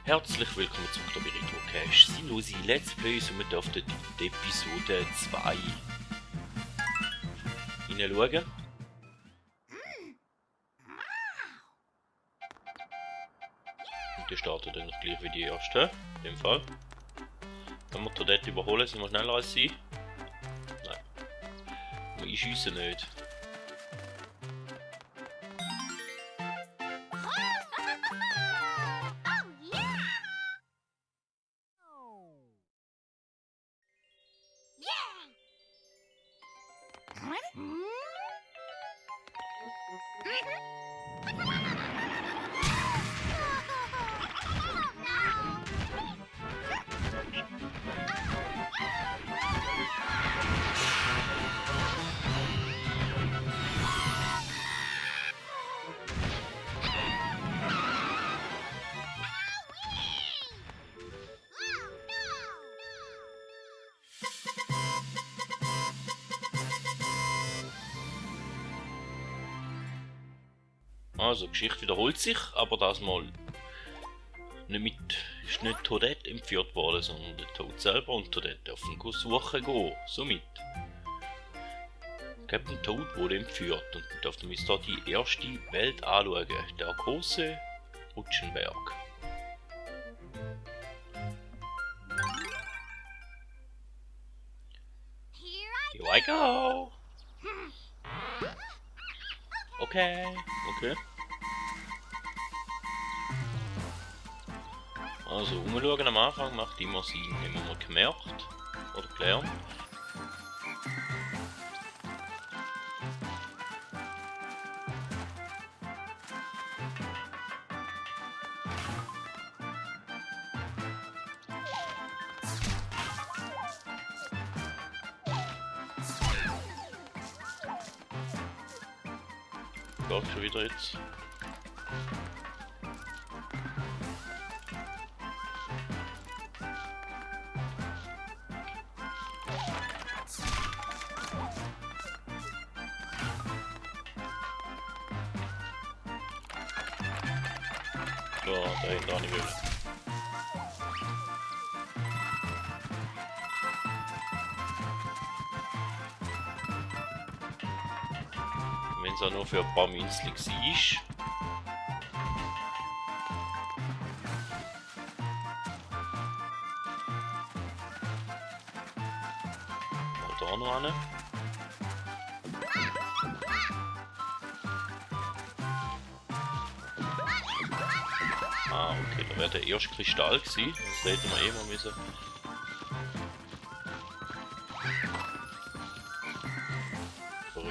Herzlich willkommen zurück bei RetroCache. Sinnlose Let's Plays und wir dürfen die Episode 2 hineinschauen. Und die startet dann gleich wie die erste, in dem Fall. Wenn wir dort überholen, sind wir schneller als sie. Nein. Wir einschiessen nicht. Also, die Geschichte wiederholt sich, aber das mal ist nicht Toadette entführt worden, sondern der Toad selber und Toadette dürfen suchen gehen. Somit Captain Toad wurde entführt und dann dürfen wir uns da die erste Welt anschauen, der große Rutschenberg. Here I go! Okay. Also, umschauen am Anfang macht immer Sinn, haben wir mal gemerkt oder gelernt. Geht schon wieder jetzt. So, da hinten auch nicht will. Wenn es auch nur für ein paar Münzli ist. Mal da noch eine. Ah, okay, da wäre der erste Kristall gewesen. Das hätten wir eh mal müssen.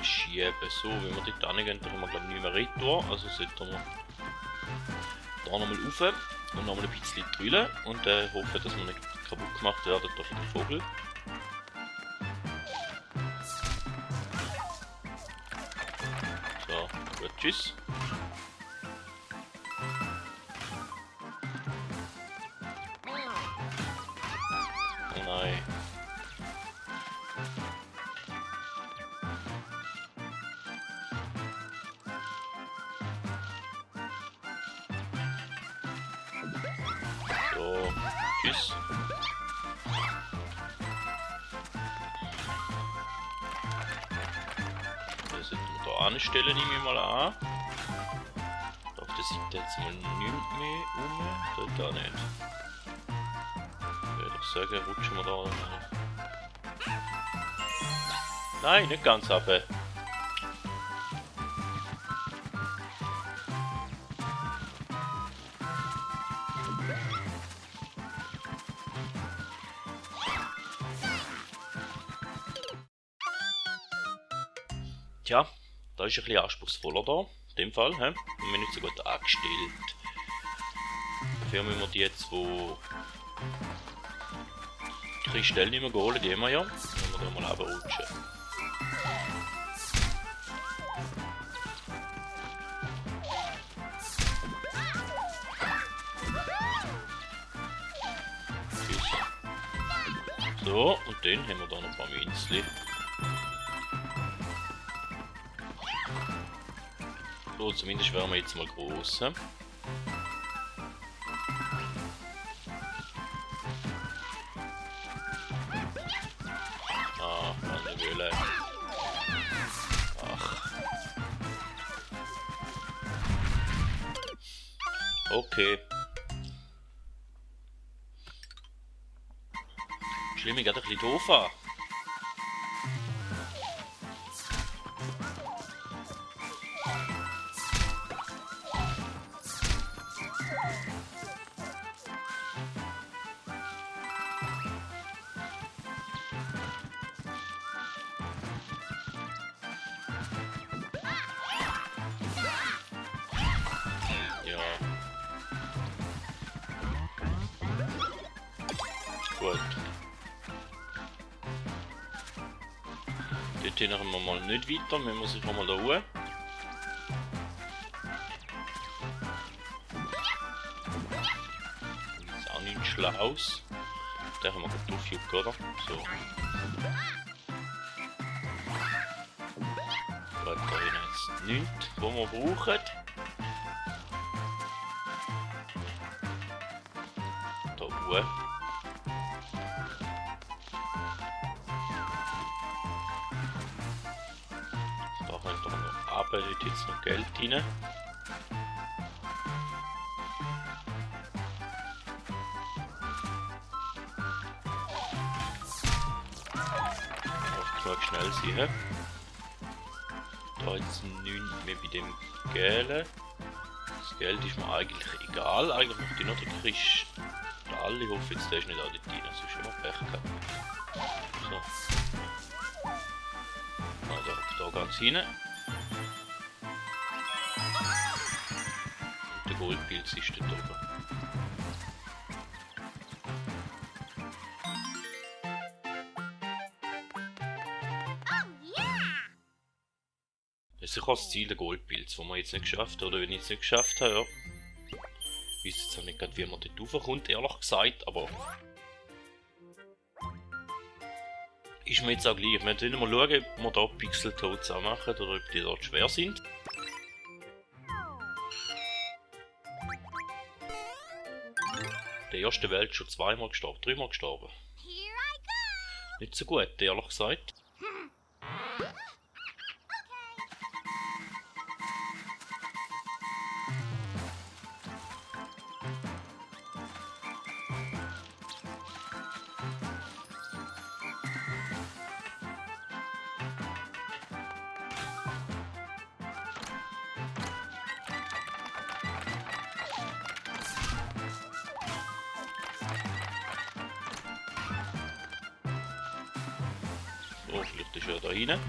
Schieben. So, wenn wir dort hingehen, dann haben wir glaube ich nicht mehr retour. Also sollten wir da nochmal rauf und nochmal ein bisschen drüllen und hoffen, dass wir nicht kaputt gemacht werden durch den Vogel. So, gut, tschüss. Oh nein. So, tschüss. Das sollten wir da anstellen, nehme ich mal an. Auf der Seite jetzt mal nichts mehr rum, dort auch nicht. Ich würde doch sagen, rutschen wir da rein. Nein, nicht ganz runter. Tja, da ist ein bisschen anspruchsvoller da, in dem Fall, he? Und wir nicht so gut angestellt. Dafür müssen wir die jetzt, wo die Kristalle nicht mehr holen, die haben wir ja. Dann müssen wir da mal runterrutschen. So, und dann haben wir da noch ein paar Münzli. So, zumindest wären wir jetzt mal groß. Okay. Schlimm, ich gerade ein bisschen doof an. Ja. Gut. Dort hinten wir mal nicht weiter, wir müssen sich mal da hoch. Das ist auch nichts Schlaues. Da haben wir gerade draufjucken, oder? So. Gut, da hinten jetzt nichts, was wir brauchen. Da hoch. Da könnt ihr noch runter, dort jetzt noch Geld rein. Genug schnell sein. Da jetzt nichts mehr bei dem Gelen. Das Geld ist mir eigentlich egal. Eigentlich möchte ich noch den Kristall. Ich hoffe jetzt, der ist nicht auch dort rein, sonst schon mal Pech gehabt. So. Also da ganz rein. Und der Goldpilz ist dort oben. Das ist sicher das Ziel, der Goldpilz, den wir jetzt nicht geschafft haben, oder wenn ich es nicht geschafft habe, ja. Ich weiß jetzt auch nicht gerade, wie man dort raufkommt, ehrlich gesagt, aber... Ist mir jetzt auch gleich. Wir müssen mal schauen, ob wir da Pixel-Toads auch machen, oder ob die dort schwer sind. Der erste Welt schon zweimal gestorben, dreimal gestorben. Nicht so gut, ehrlich gesagt. So, vielleicht ist er da rein.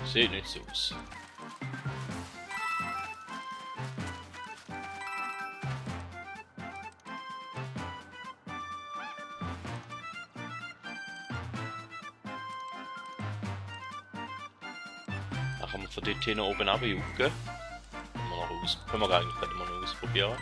Sieht nicht so aus. Dann kann man von dort hin oben runterjucken. Können wir eigentlich gerade mal noch ausprobieren.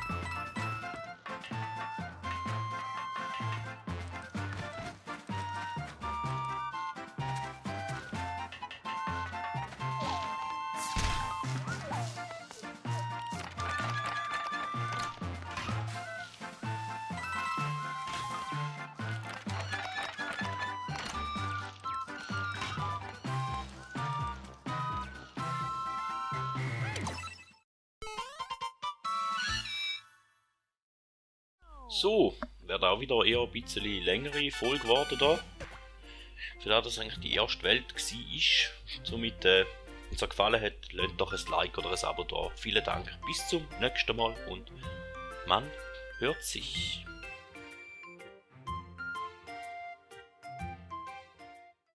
So, wäre auch wieder eher ein bisschen längere Folge geworden da. Für das eigentlich die erste Welt war. Somit, wenn es euch gefallen hat, lasst doch ein Like oder ein Abo da. Vielen Dank, bis zum nächsten Mal und man hört sich.